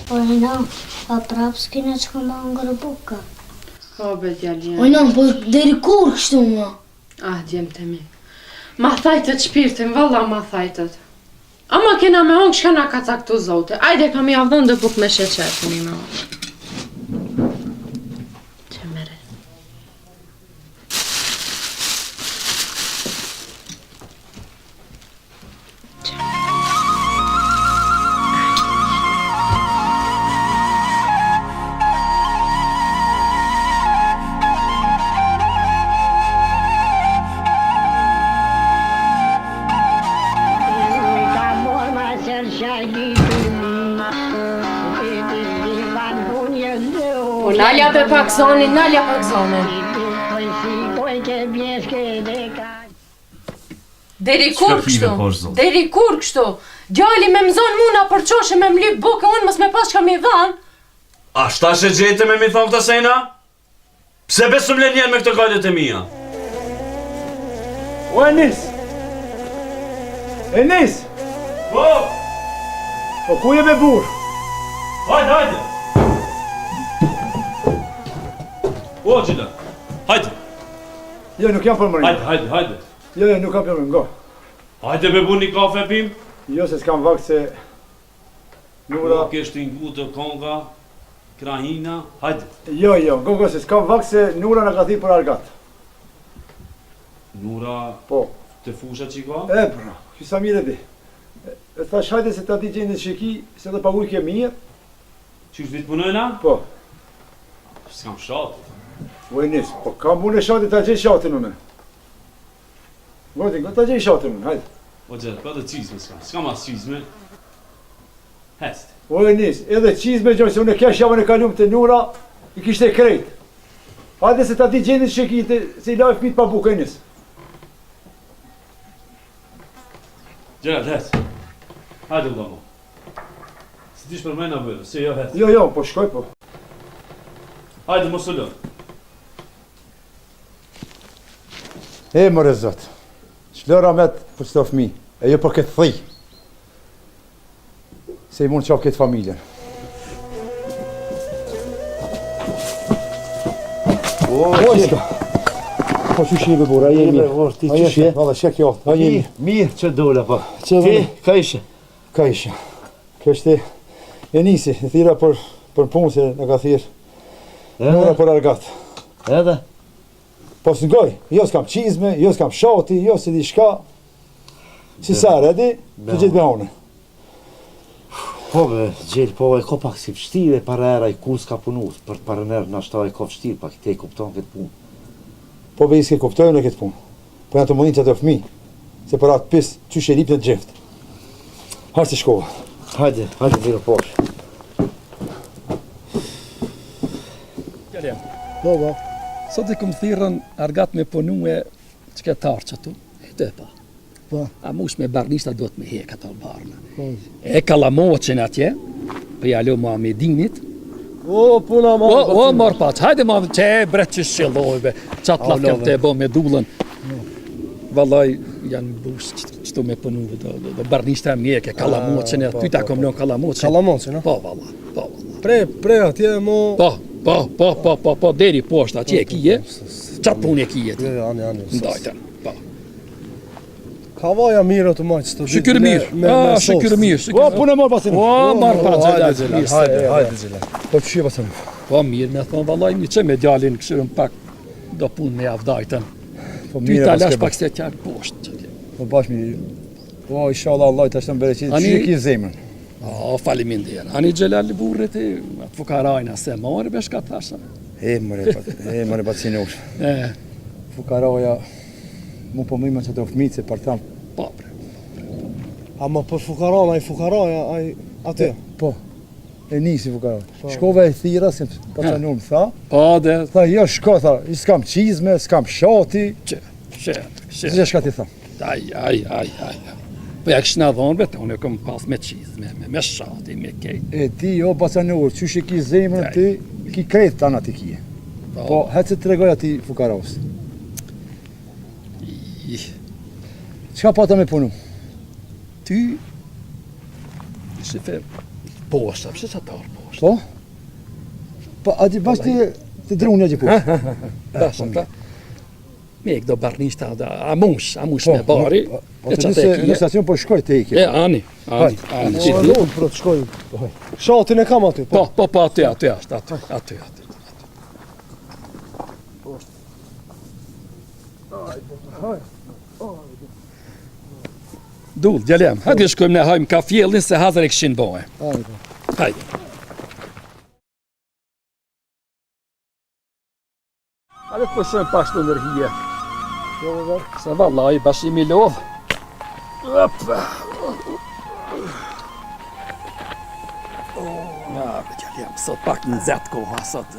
Oj na, a prap s'kena çka me hangër bukë? Po be djali jem. Oj na, po deri kur kështu më? Ah, djemtë e mi. Ma thajtët shpirtin, valla ma thajtët. Ama kena me hongër çka na ka caktu Zoti. Ajde kam ja dhënë do bukë me sheqer kemi me hongër. Që mere. Po nalja be pak zonin, nalja pak zonin. Deri kur kështu? Deri kur kështu? Djali me m'zon mu nëpër qoshe me m'lyp bukë, unë mos me pas çka m'i dhanë. A shtash e gjete me m'i thonë këta sena? Pse be s'më len njerë me këto gajlet e mija? O Enis! Enis! Po! Po ku je be burrë? Hajde, hajde! O, Xhelal, hajde! Jo, nuk jam për mërinë. Hajde, hajde, hajde! Jo, jo, nuk kam për mërinë, go. Hajde be burrë një kafe pim? Jo, se s'kam vakt se Nura... Po, kesh të ingu të konga, krahina, hajde. Jo, jo, go, go, se s'kam vakt se Nura na ka thirrë për argat. Nura... Po. Te fusha që i ka? E, bro, që sa mirë e di. E thash hajde se ta di gjendjen që ki, se dhe paguj ke mirë. Qysh ditë punojna? Po. S'kam shatit. O Enis, po kam unë shatit ta gjej shatin unë. Goti, ta gjej shatin unë, hajde. O Xhelal, po edhe çizme s'kam, s'kam as çizme. Hest. O Enis, edhe çizme gjoj, se unë e kesh javën e kalum te Nura, i kishte krejt. Hajde se ta di gjendjen që ki, se i laj fmit pa bukë, Enis. Xhelal, hec. Hajde, vëlla mo. Si ti shpërmena bërë, si jo hec. Jo, jo, po shkoj po. Hajde, mos u lodh. E more zot, ç'lo rahmet për qëto fmi, e jo për këtë dhi. Se i mund qafë këtë familjen. O, o, s'ka. Po qysh je be burrë, a je mirë. Ti qysh je? Valla, çka kjo? A je mirë? Mirë që dola, po. Që Ti, ka ishe? Ka ishe. Kjo është Enisi, e thirra për, për punë se në ka thirrë. Nura për argat. Edhe? Po s'ngoj, jo s'kam çizme, jo s'kam shati, jo s'e di shka. Si sa redi, të gjithë me one. Po be, Xhel, po e ka pak si vështirë e para era i kur s'ka punu, për të parën herë nashta e ka vështirë pak, ti e kupton këtë punë. Po be, s'e kuptoj unë këtë punë. Po janë të mundin që ato fëmi, se për atë pis, qysh e lipën të gjithë. Hajde se shkova. Hajde, hajde, mirë po. Po, po. Sot i kom thirrën argat me punu e që ke tarë që tu, e të e pa. Po. A mush me barnishta duhet me hek ato barna. Po. E kallamoqin atje, për ja lo Muhamedinit. O, puna ma. O, o, mor paç, hajde ma, që e bre që shqelloj be, qatë llaf kem të e bo me dullën. Vallaj, janë bush qëtu me punu, do, do, do barnishta mjeke, kallamoqin, e ty ta kom lon kallamoqin. Kallamoqin, a? Po, valla, po, valla. Pre, pre, atje mo... Po, po, po, po, po, po, deri poshtë atje e kije, qatë punë e kije ti. Jo, jo, ani, ani. Ndajta, po. Havaja mirë të majtë të Shyqyr mirë, me, me shyqyr mirë, shyqyr. Po, punë mor pasin. Po, mor pa hajde, Xhelal, hajde, hajde, Xhelal. Po, qysh je pasin? Po, mirë, me thonë, vallaj, mirë, që me djalin këshyrëm pak, do punë me avdajtën. Po, mirë, Ty ta lash pak se qarë poshtë. Po, bash mirë. Po, inshallah, Allah, ta shton bereqetin, Ani... qysh e ki zemrën? O, faleminderit. Ani Xhelal burri ti, atë fukarajna se marrë, be shka thashë. E, more, e, more, pacinush. E. Fukaraja, mu po më që të fëmijë se për ta. Po, bre. Ama për fukaran, ai fukaraja, ai aty. Po. E nisi fukara. Po. Shkova e thira se pa të më tha. Po, dhe. Tha, jo, shko, tha, i s'kam çizme, s'kam shati. Që, që, që. Që shka ti tha? Aj, aj, aj, aj. Po ja kishna dhonë vetë, unë e kom pas me çizme, me, me shati, me kejt. E ti, o baca Nur, qysh e ki zemrën ti, ki krejt tana ti kije. Po, Po, hec se të tregoj ati fukaros. Ih, Çka pata me punu? Ty, shife, Poshtë, pse sa të poshtë? Po? Po, aty bash ti të druni aty poshtë. Bash ata. Me këdo barnishta, a mush, a mush me bari. Po, po të nëse në stacion po shkoj te ikë. E, ani, ani, ani. Po, unë po të shkoj. Shatin e kam aty, po. Po, po, po, aty, aty, aty, aty, aty, aty. Dull, djalë jem, hajde shkojmë ne hajmë kafjellin se hazër e kishin bo. Hajde. Hajde. Hajde të pushojmë pak shtu nër hije. Se vallaj, bash jemi lodhë. Opa. Ja, djalë jem, sot pak nxehtë koha, sot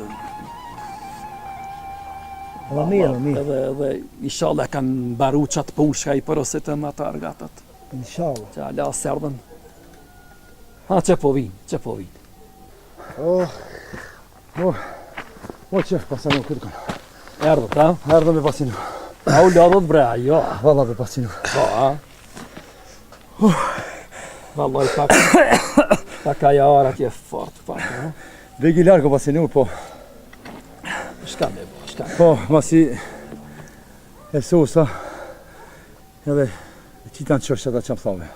Edhe mirë, mirë. Edhe, edhe, inshallah kanë mbaru qatë punë shka i porositëm ata argatët. Inshallah. Që ala s'erdhën. Ha, që po vinë, që po vinë. Oh, oh, oh, qef pasanu këtë kanë. Erdhët, ha? Erdhën me pasinu. A u lodhët bre, jo. Valla be pasinu. Po, a? Uh. Vallaj pak, pak ajo ara atje fort, pak, ha? Begi largo pasinu, po. Shka me bo, shka me Po, masi e sosa, edhe e qita në qështë ata që më thave.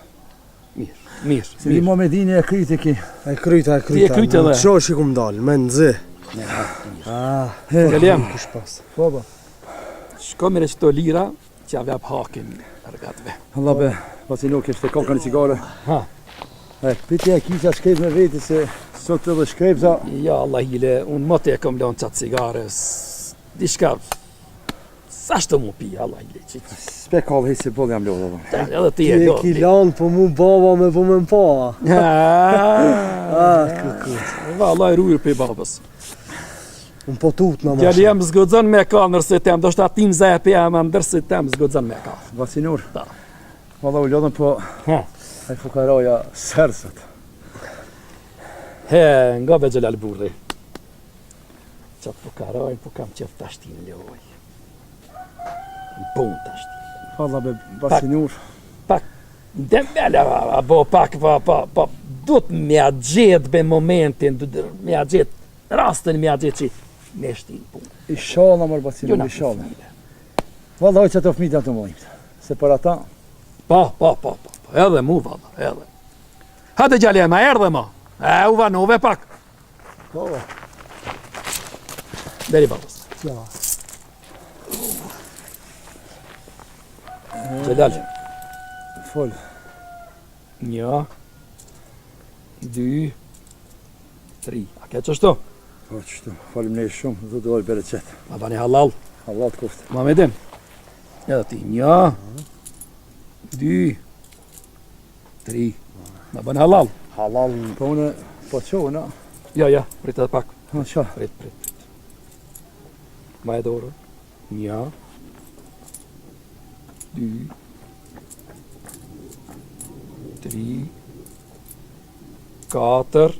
Mirë, mirë. Se di mo Medini e kryte ki. E kryta, e kryta. Ti e kryte dhe. Në qosh i kum dalë, me nëzi. Ah, Djalë jem. Kush pas. Po, po. Shko merre qëto lira, që ja jap hakin argatëve. Allah be, pasi nuk ishte kokën e cigare. Ha. E, pitja e kisha shkrep me veti se sot edhe shkrepza. Ja, Allah hile, unë më të e kom lonë qatë cigare, diçka, sa shtë mu pi, Allah hile, që që. S'pe ka dhe se boll jam lodhë. Ta, edhe ti e Ti e lodhë. ki lanë, po mu baba me po me m'pa. Ah, kuku. Valla e rujër për babës. Unë po tut në Djalë jem s'guxon me ka nërse tem, do shta tim zë e pe ama ndërse tem s'guxon me ka. Vacinur. Ta. Valla u lodhën po Ha. ai fukaroja sërsët. He, nga be Xhelal burri. Qatë fukarojnë, po kam qef ta shtin loj. Në punë ta shtin. Valla be Vacinur. Pak, dembele, a, a bo pak, po, po, po, du të me a gjetë be momentin, du të me a gjetë rastin me a gjetë që me shtin punë. Inshallah mor Vacinur, Jo na inshallah. Valla që ato fëmijët janë të mëdhenj. Se për ata Po, po, po, po, po, edhe mu valla, edhe. Hajde djalë jem, a erdhe mo? E, u vanove pak. Po, Deri babës. Ja. Xhelal. fol. Një, dy, tri. A ke qështu? Po qështu, faleminderit shumë, do të doj bereqet. Ma bani halal. Allah të koftë. Ma me dim. Edhe ti, një, dy, tri. Ma bani halal. Halal. Po unë, po qohë, na. Ja, ja, prit edhe pak. Ha, qa? Prit, prit, prit. Ma e dorë. Një, dy, tri, katër,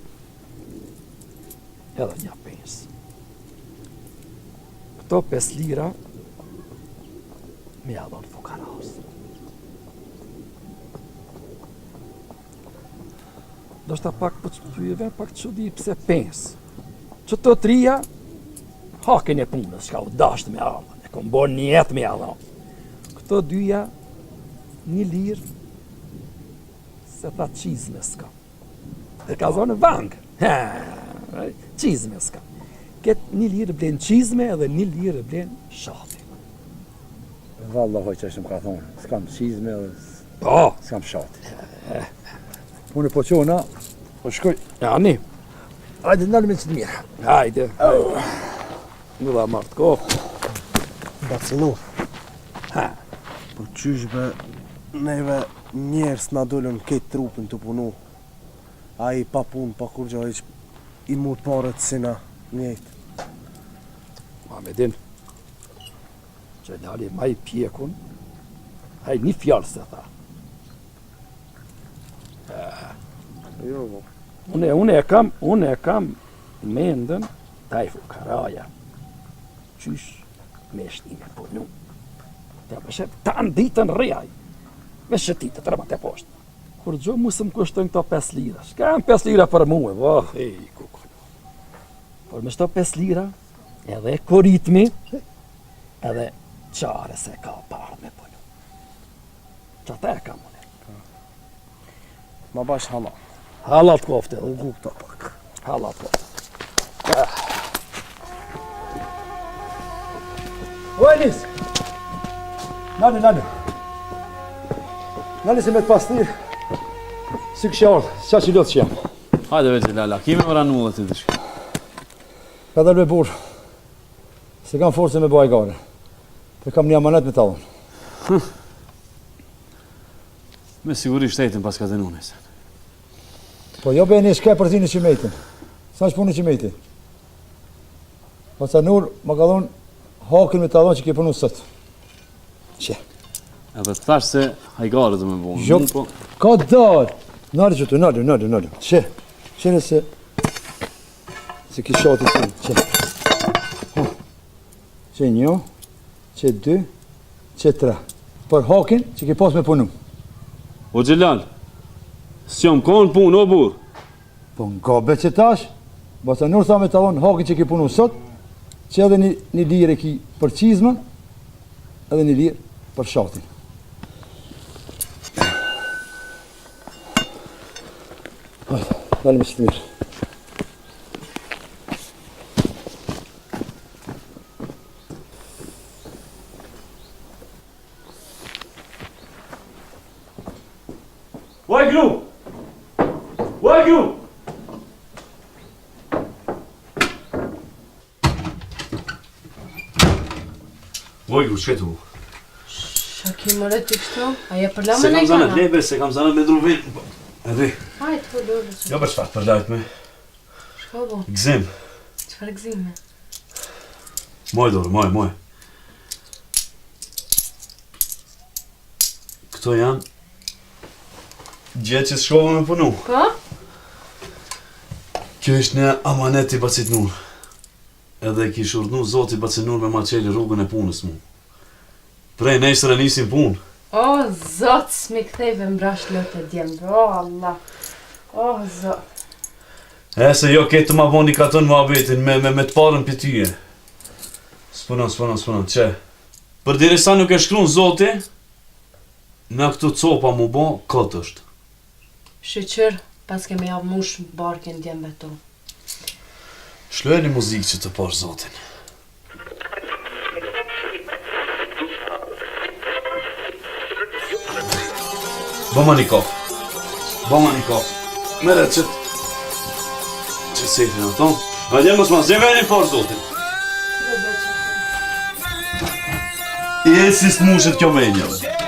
edhe një pes. Këto 5 lira me ja dhonë fukaras. Ndoshta pak po të pyeve, pak të çudi pse 5. Që të trija, hakin e punës, shka u dasht me ardhë, e kom bo njet me ardhë. Këto dyja, një lirë, se tha qizme s'ka. E ka zonë vang. Ha, qizme s'ka. Këtë një lirë blen qizme edhe një lirë blen shati. Valla hoj që është më ka thonë, s'kam qizme dhe Po, s'kam shati. Unë po qohë, na, po shkoj. ani, Hajde, nalë me që të mirë. hajde. hajde. Nuk dha marrë të kohë. Bacinur. Ha. Po qysh be, neve njerës na dolën këtë trupin të punu. Ai pa punë, pa kurgjo, hiç i mur paret si na, njejt. Ma me din. Xhelali ma i pjekun, ai një fjalë se tha. Jo, po. Unë, unë e kam, unë e kam mendën taj fukaraja. Qysh me shti me punu. Ta peshe, ta në ditën rri ai. Me shëtitë, të rëma të poshtë. Kurgjo mu s'më kushtojnë këto 5 lira. Shka janë 5 lira për mua? Po, ej, ku ku. Por me qëto 5 lira, edhe koritmi, edhe qare se ka parë me punu. Qata e kam unë. Ma bash hallall. Hallall të kofte. U gupta pak. Hallall të kofte. O Enis! Nani, nani. Nani se me të pastir. Si kështë ardhë, qa që lotë që jam. Hajde veç Xhelal, a ki me më ranu dhe ti diçka. Ka dalë me burë. Se kam forcë me bajë gare. Po kam një amanet me ta dhonë. Me siguri shtetin pas ka dënu nëse. Po jo be një shke për zini që mejtin. Sa është punë që mejtin? Baca Nur, më ka dhonë hakin me ta dhonë që ke punu sot. Që? Edhe të thash se hajgare do me bo. Jo, po... ka dalë. Nalë që tu, nalë, nalë, nalë. Që? Që nëse... Se ki shati të që? Që një, që dy, që tre. Për hakin që ke pas me punu. O Xhelal, s'jam konë punë, o burr. Po nga be që tash, Baca Nur tha me ta dhonë hakin që ke punu sot, që edhe një, një lirë e ki për qizmën, edhe një lirë për shatin. Hajde, dalim me që të mirë. Oj gru! Oj gru! Oj gru, çka tu? Qa ki more ti kështu? A je përla Se me kam në zanat, lebe, se kam zanat me ndru vend. Edhe. Hajde, po lulu. Jo për çfarë përlajt me. Shka bo? Gzim. Çfarë gzime? Moj dorë, moj, moj. Këto janë Dje që shkova me punu. Po? Kjo është një amanet i bacit Nur. Edhe kish urdhnu zoti bacin Nur me ma çelë rrugën e punës mu. Prej nesër e nisim punë. O zot, s'mi kthejve mbrasht lot e djemve, o Allah. O zot. E se jo ke të ma boni katun muhabetin me, me, me të parën për tyje. S'punon, s'punon, s'punon, që? Përderisa nuk e shkrun zoti, na këtu copa mu bo, kot është. Shyqyr, paske me jav mush barkin djemve tu. Lshoje një muzikë që të pash zotin. Bëma një kafë. Bëma një kafë. Mere qëtë. Që sefin ato. Hajde mos ma zë venin për zotin. E si s'mushet kjo menjave.